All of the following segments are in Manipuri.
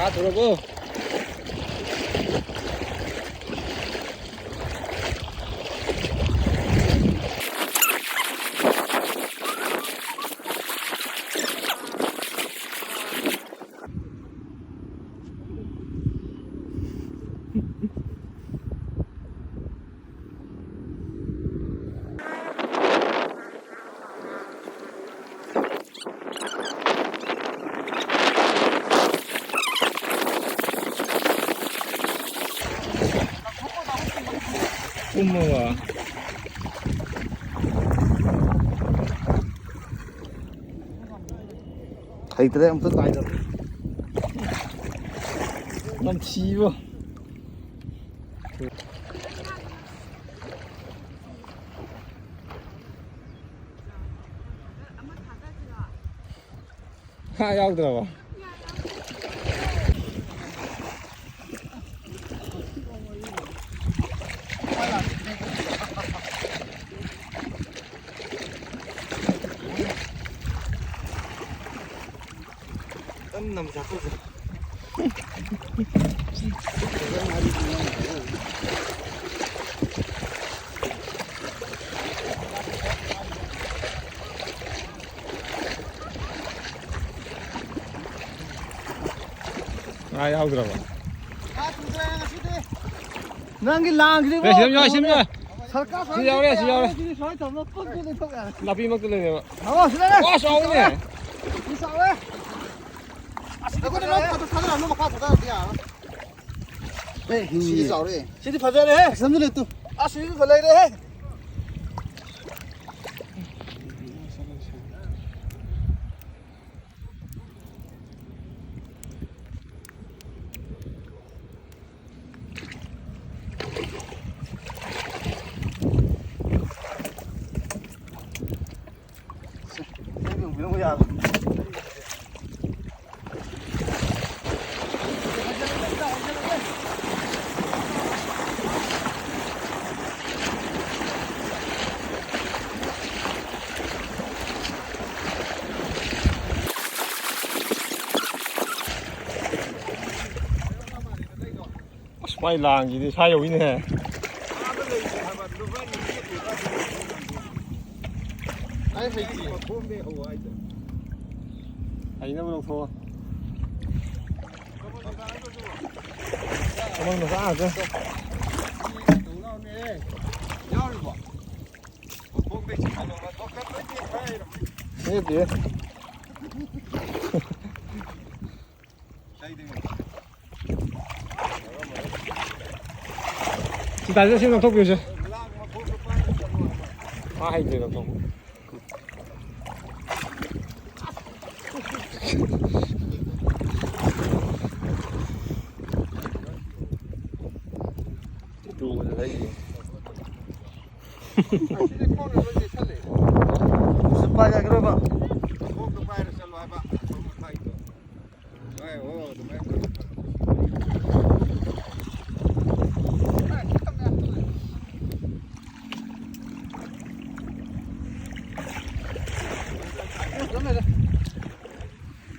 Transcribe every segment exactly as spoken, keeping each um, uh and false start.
ꯍꯥꯊꯨꯔꯕꯣ? ꯀꯨꯝꯃꯕ꯫ ꯍꯩꯇ꯭ꯔꯦ ꯑꯝꯇ ꯇꯥꯏꯗ꯫ ꯅꯝꯊꯤꯕꯣ꯫ ꯉꯥ ꯌꯥꯎꯗ꯭ꯔꯕꯣ? ꯇꯞ ꯅꯝ ꯆꯥꯊꯣꯛꯁꯦ꯫ ꯉꯥ ꯌꯥꯎꯗ꯭ꯔꯕ? ꯅꯪꯒꯤ ꯂꯥꯡꯁꯤꯗꯤ ꯑꯦ, ꯁꯤꯗ ꯌꯥꯎ, ꯁꯤꯗ ꯌꯥꯎ꯫ ꯁꯔꯀꯥꯔ ꯁꯤ ꯌꯥꯎꯔꯦ, ꯁꯤ ꯌꯥꯎꯔꯦ꯫ ꯁꯤꯗꯤ ꯁꯨꯃꯥꯏꯅ ꯇꯧꯔꯒ ꯄꯨꯟ ꯄꯨꯟ ꯂꯩꯊꯣꯛ ꯌꯥꯔꯦ꯫ ꯅꯥꯄꯤ ꯃꯔꯛꯇ ꯂꯩꯔꯦꯕ꯫ ꯂꯥꯛꯑꯣ, ꯁꯤꯗꯅꯦ꯫ ꯋꯥ, ꯆꯥꯎꯋꯤꯅꯦ꯫ ꯁꯤ ꯆꯥꯎꯔꯦ꯫ ꯑꯁꯤꯗꯤ ꯑꯩꯈꯣꯏꯅ ꯂꯣꯏ ꯐꯖ ꯊꯥꯗꯔꯛꯑꯅꯨ, ꯃꯈꯥ ꯊꯥꯗꯔꯗꯤ ꯌꯥꯔꯣꯏ꯫ ꯑꯦ, ꯁꯤꯗꯤ ꯆꯥꯎꯔꯦ꯫ ꯁꯤꯗꯤ ꯐꯖꯔꯦꯍꯦ꯫ ꯑꯁ, ꯑꯝꯇ ꯂꯩꯇꯨ꯫ ꯑꯁ, ꯁꯤꯗꯤ ꯐꯖ ꯂꯩꯔꯦꯍꯦ꯫ ꯃꯥꯏ ꯂꯥꯡꯁꯤꯗꯤ ꯁꯥ ꯌꯧꯏꯅꯦꯍꯦ꯫ ꯑꯩ ꯍꯩꯇꯦ꯫ ꯍꯩꯅꯕ ꯂꯧꯊꯣꯛꯑꯣ꯫ ꯀꯃꯟ ꯃꯆꯥ ꯉꯥꯛꯇ꯫ ꯌꯥꯎꯔꯤꯕꯣ? ꯃꯈꯣꯡꯗꯩ ꯆꯤꯡꯈꯠꯂꯣ, ꯃꯊꯛꯇ ꯂꯣꯏ ꯇꯦꯛꯊꯔꯝꯃꯅꯤ꯫ ꯅꯠꯇꯦ꯫ ꯀꯩꯗꯩꯅꯣ? ꯁꯤ ꯇꯥꯖꯦ, ꯁꯤ ꯂꯧꯊꯣꯛꯄꯤꯔꯨꯁꯦ꯫ ꯂꯥꯡ ꯃꯈꯣꯡꯗꯣ ꯄꯥꯏꯔ ꯆꯠꯂꯣ ꯍꯥꯏꯕ꯫ ꯃꯥ ꯍꯩꯇ꯭ꯔꯦ ꯂꯧꯊꯣꯛꯄ꯫ ꯇꯨꯕꯗ ꯂꯩꯌꯦ꯫ ꯑꯁꯤꯗꯤ ꯈꯣꯡꯅ ꯂꯣꯏ ꯅꯦꯠꯁꯜꯂꯦ꯫ ꯎꯁꯤꯠ ꯄꯥꯏ ꯌꯥꯒꯗ꯭ꯔꯕ? ꯃꯈꯣꯡꯗꯣ ꯄꯥꯏꯔ ꯆꯠꯂꯣ ꯍꯥꯏꯕ, ꯑꯁꯣꯝ ꯃꯈꯥꯒꯤꯗꯣ꯫ ꯍꯣꯏ, ꯑꯣ, ꯑꯗꯨꯃꯥꯏꯅ ꯇꯧꯔꯒ꯫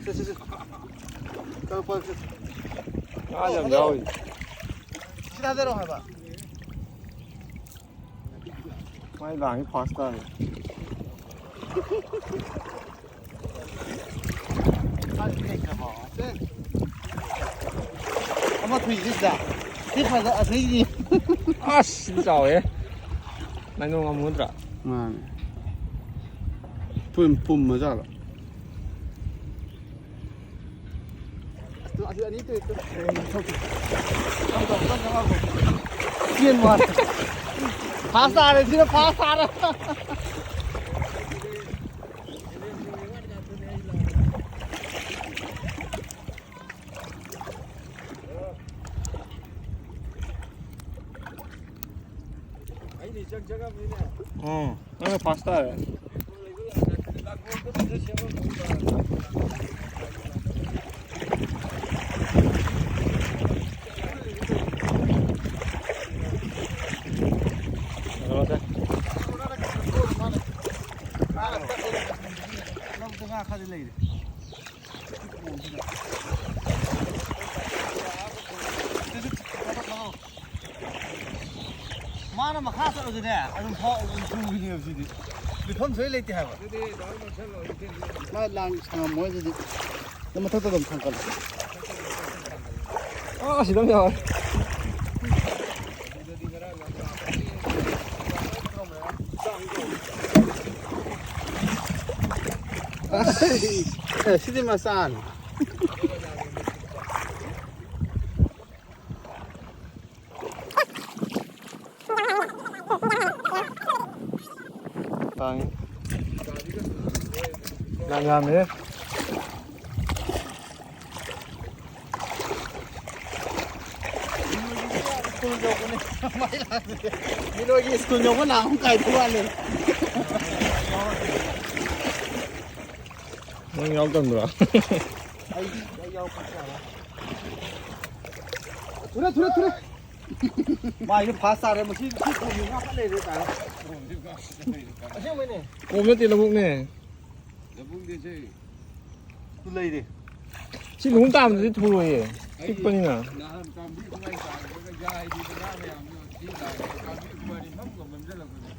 ꯁꯦ, ꯁꯦ, ꯁꯦ꯫ ꯇꯧꯔꯣ, ꯄꯥꯏꯔꯣ, ꯁꯦ꯫ ꯉꯥ ꯌꯥꯝ ꯌꯥꯎꯔꯤ꯫ ꯁꯤꯗ ꯊꯥꯗꯔꯛꯑꯣ ꯍꯥꯏꯕ꯫ ꯃꯥꯏ ꯂꯥꯡꯁꯤ ꯐꯥꯔꯁ ꯇꯥꯔꯦ꯫ ꯁꯦ꯫ ꯑꯃ ꯊꯨꯏꯁꯤ ꯁꯤꯗ꯫ ꯁꯤ ꯐꯖ-, ꯑꯁꯤꯒꯤ꯫ ꯑꯁ! ꯁꯤꯗꯤ ꯆꯥꯎꯋꯦ꯫ ꯅꯥꯏꯂꯣꯡ ꯑꯃꯨ ꯅꯠꯇ꯭ꯔꯥ? ꯃꯥꯅꯦ꯫ ꯄꯨꯝ-, ꯄꯨꯝꯃꯖꯥꯠꯂꯣ? ꯑꯁꯤ ꯑꯅꯤ ꯇꯧꯔꯤ, ꯇꯧꯔꯤ꯫ ꯆꯦꯟ ꯃꯥꯜꯂꯦ꯫ ꯐꯥꯁ ꯇꯥꯔꯦ, ꯁꯤꯅ ꯐꯥꯁ ꯇꯥꯔꯦ꯫ ꯑꯩꯅ ꯏꯆꯪ ꯆꯪꯉꯝꯅꯤꯅꯦ꯫ ꯎꯝ꯫ ꯅꯪꯅ ꯐꯥꯁ ꯇꯥꯔꯦ꯫ ꯂꯧꯗ ꯉꯥ ꯈꯔꯗꯤ ꯂꯩꯔꯦ꯫ ꯁꯤꯁꯨ ꯊꯥꯗꯣꯛꯅꯕ ꯃꯈꯥ ꯆꯠꯂꯁꯨꯅꯦ, ꯑꯗꯨꯝ ꯐꯥꯎ-, ꯑꯗꯨꯝ ꯊꯨꯕꯤꯅꯦꯕ ꯁꯤꯗꯤ꯫ ꯂꯨꯐꯝ ꯁꯣꯏ ꯂꯩꯇꯦ ꯍꯥꯏꯕ꯫ ꯃꯥ ꯂꯥꯡ ꯁꯪꯉꯝꯃꯣꯏ ꯑꯗꯨꯗꯤ꯫ ꯑꯗꯨ ꯃꯊꯛꯇ ꯑꯗꯨꯝ ꯊꯥꯡꯀꯠꯂꯣ꯫ ꯑꯥ, ꯁꯤꯗ ꯑꯃ ꯌꯥꯎꯔꯦ꯫ ꯑꯁ, ꯑꯦ, ꯁꯤꯗꯤ ꯃꯆꯥꯅꯤ꯫ ꯇꯥꯡꯉꯤ꯫ ꯌꯥꯝ ꯌꯥꯝꯃꯦ꯫ ꯃꯤꯅꯣꯏꯒꯤ ꯁ꯭ꯀꯨꯜ ꯌꯧꯕ ꯂꯥꯛ ꯑꯍꯨꯝ ꯀꯥꯏ ꯊꯣꯛꯍꯜꯂꯦ꯫ ꯅꯪ ꯌꯥꯎꯗꯕ꯭ꯔꯣ? ꯑꯩ, ꯑꯩ ꯌꯥꯎꯔꯛꯄꯁꯨ ꯌꯥꯔꯣꯏ꯫ ꯊꯨꯔꯦ, ꯊꯨꯔꯦ, ꯊꯨꯔꯦ꯫ ꯃꯥꯏꯗꯤ ꯐꯥꯁ ꯇꯥꯔꯦ, ꯃꯁꯤ ꯁꯤ ꯊꯣꯡꯁꯤ ꯉꯥ ꯐꯠ ꯂꯩꯔꯦ ꯇꯥꯔꯦ꯫ ꯑꯁꯦꯡꯕꯩꯅꯦ꯫ ꯀꯣꯝ ꯅꯠꯇꯦ, ꯂꯧꯕꯨꯛꯅꯦ꯫ ꯂꯧꯕꯨꯛꯅꯦ ꯁꯤ꯫ ꯂꯩꯔꯦ꯫ ꯁꯤ ꯂꯨꯍꯣꯡ ꯇꯥꯕꯗꯗꯤ ꯊꯨꯔꯣꯏꯌꯦ, ꯄꯤꯛꯄꯅꯤꯅ꯫ ꯅꯍꯥꯟ ꯄꯥꯝꯕꯤ ꯈꯨꯃꯥꯏ ꯇꯥꯔꯒ ꯌꯥꯏꯔꯤꯕ ꯉꯥ ꯃꯌꯥꯝꯗꯣ ꯁꯤ ꯂꯥꯛꯑꯦ, ꯄꯥꯝꯕꯤ ꯈꯨꯃꯥꯏꯅꯤ ꯐꯝꯒ ꯃꯝꯁꯤꯜꯂꯛꯄꯅꯦ꯫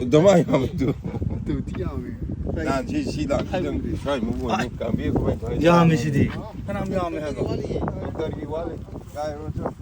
ꯑꯗꯨꯃꯥꯏꯅ ꯌꯥꯝꯕꯗꯨ꯫ ꯑꯗꯨꯗꯤ ꯌꯥꯝꯃꯦ꯫ ꯅꯍꯥꯟ ꯁꯤ, ꯁꯤ ꯂꯥꯛ, ꯁꯤ ꯂꯝ, ꯁ꯭ꯋꯥꯏꯃꯨꯛ ꯑꯣꯏꯅꯤ꯫ ꯀꯥꯡꯕꯤ ꯀꯃꯥꯏ ꯇꯧꯔꯤ? ꯌꯥꯝꯃꯤ ꯁꯤꯗꯤ꯫ ꯐꯅꯌꯥꯝ ꯌꯥꯝꯃꯦ ꯍꯥꯏꯕ꯫ ꯗꯣꯛꯇꯔꯒꯤ ꯋꯥꯠꯂꯤ꯫ ꯉꯥꯏꯔꯣ ꯆꯠ꯫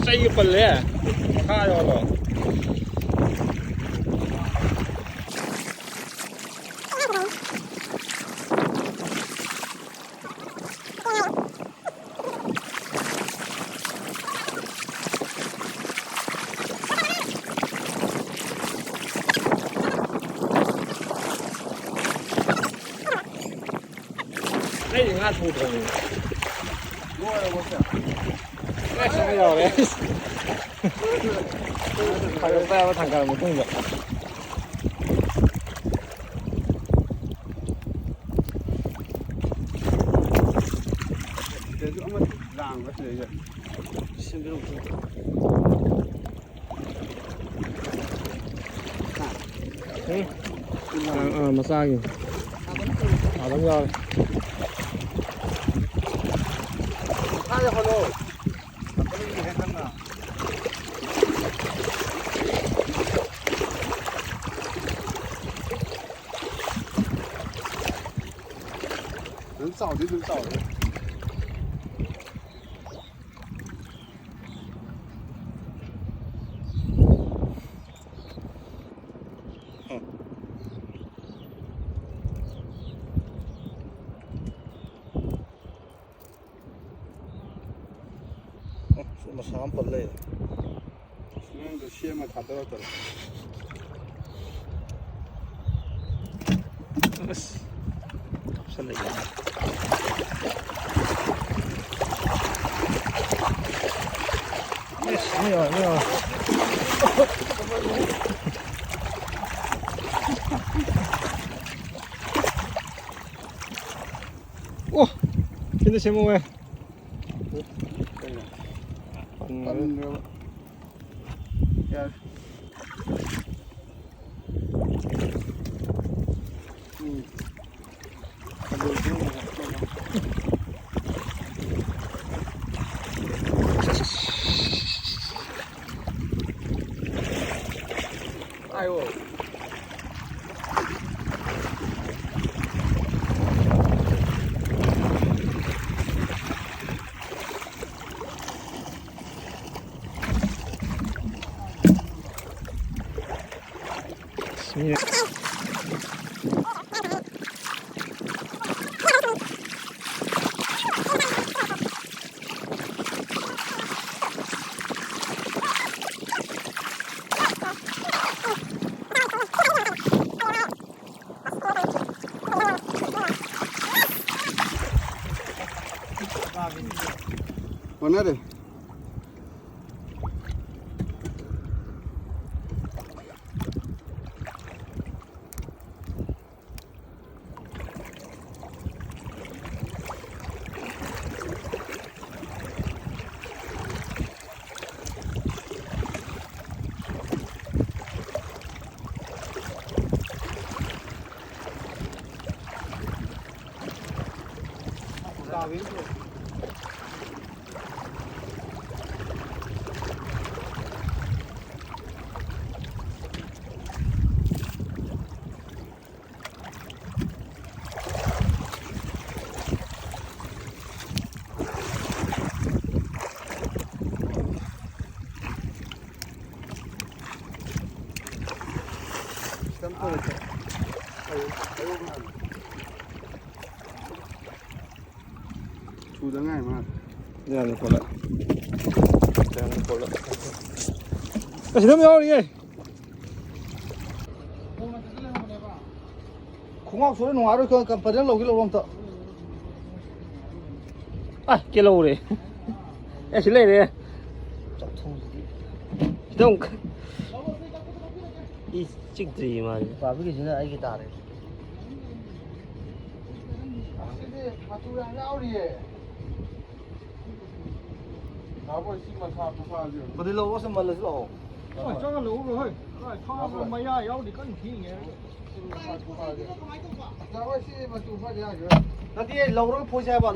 ꯆꯩꯒ ꯄꯜꯂꯦ꯫ ꯃꯈꯥ ꯌꯧꯍꯜꯂꯣ꯫ ꯉꯥ ꯊꯣꯡꯗ꯭ꯔꯕꯅꯦ꯫ ꯂꯣꯏꯔꯕꯣ ꯁꯦ? ꯑꯦꯁ, ꯑꯃ ꯌꯥꯎꯔꯦ꯫ ꯐꯥꯏꯒꯟ ꯆꯥꯕ ꯊꯥꯡꯒꯠꯂ ꯃꯇꯨꯡꯗ꯫ ꯁꯤꯗꯁꯨ ꯑꯃ ꯂꯥꯡꯕ ꯁꯤꯗꯩꯗ꯫ ꯁꯦꯝꯕꯤꯔꯝꯃꯨ꯫ ꯎꯝ? ꯑꯥ, ꯑꯥ, ꯃꯆꯥꯒꯤ꯫ ꯑꯗꯨꯝ ꯌꯥꯎꯔꯦ꯫ ꯃꯈꯥ ꯌꯧꯍꯜꯂꯣ꯫ ꯑꯗꯨꯝ ꯆꯥꯎꯗꯤ ꯑꯗꯨꯝ ꯆꯥꯎꯔꯦ꯫ ꯑꯣ, ꯁꯤ ꯃꯁꯥ ꯑꯃ ꯄꯜ ꯂꯩꯔꯦ꯫ ꯅꯪꯗꯣ ꯁꯦꯝꯃ ꯊꯥꯗꯔꯛꯇꯔꯣ? ꯑꯁ, ꯀꯥꯞꯁꯜꯂꯛꯏ꯫ ꯑꯁ, ꯃꯩ ꯌꯥꯎꯔꯦ, ꯃꯩ ꯌꯥꯎꯔꯦ꯫ ꯑꯣ! ꯁꯤꯗ ꯁꯦꯝꯃꯛꯑꯣꯍꯦ꯫ ꯀꯩꯅꯣ? ꯄꯟꯈ꯭ꯔꯦ꯫ ꯄꯟꯈ꯭ꯔꯕ? ꯌꯥꯔꯦ꯫ ꯎꯝ꯫ ꯑꯥꯏꯌꯣ꯫ ꯃꯤ ꯍꯣꯠꯅꯔꯦ꯫ ꯁꯨꯗ ꯉꯥꯏ ꯃꯥ꯫ ꯌꯥꯅꯤ ꯈꯣꯠꯂꯦ꯫ ꯌꯥꯅꯤ ꯈꯣꯠꯂꯦ꯫ ꯑꯁꯤꯗ ꯑꯃ ꯌꯥꯎꯔꯤꯌꯦ꯫ ꯈꯣꯡꯒ꯭ꯔꯥꯎ ꯁꯨꯔ ꯅꯨꯡꯉꯥꯏꯔꯣꯏ, ꯀ-, ꯀꯝꯄꯅꯤꯅ ꯂꯧꯒꯦ ꯂꯧꯔꯣ ꯑꯝꯇ꯫ ꯑ, ꯀꯦꯜꯍꯧꯔꯦ꯫ ꯑꯦ, ꯁꯤ ꯂꯩꯔꯦ꯫ ꯆꯥꯛꯊꯣꯡꯁꯤꯗꯤ꯫ ꯁꯤꯗ ꯑꯃꯨꯛ꯫ ꯏ ꯆꯤꯛꯇ꯭ꯔꯤ ꯃꯥꯁꯦ꯫ ꯄꯥꯕꯤꯒꯤꯁꯤꯅ ꯑꯩꯒꯤ ꯇꯥꯔꯦ꯫ ꯑꯁꯤꯗꯤ ꯃꯆꯨ ꯌꯥꯝ ꯌꯥꯎꯔꯤꯌꯦ꯫ ꯅꯍꯥꯟꯋꯥꯏ ꯁꯤ ꯃꯁꯥ ꯈꯨꯐꯥꯁꯦ ꯌꯦꯡꯉꯨ꯫ ꯃꯗꯨ ꯂꯧꯔꯣ, ꯁꯤ ꯃꯜꯂꯁꯤ ꯂꯥꯛꯑꯣ꯫ ꯍꯣꯏ, ꯆꯪꯉ ꯂꯧꯔꯣ, ꯍꯣꯏ꯫ ꯀꯥꯏ ꯊꯥꯡꯒ ꯃꯌꯥ ꯌꯥꯎꯗꯤ ꯀꯟꯅ ꯊꯤꯡꯉꯦ꯫ ꯁꯤ ꯃꯁꯥ ꯈꯨꯐꯥꯁꯦ꯫ ꯅꯍꯥꯟꯋꯥꯏ ꯁꯤ ꯃꯆꯨ ꯈꯔꯗꯤ ꯌꯥꯈꯤꯔꯣꯏ꯫ ꯅꯠꯇꯦ, ꯂꯧꯔꯒ ꯐꯣꯏꯁꯦ ꯍꯥꯏꯕ꯫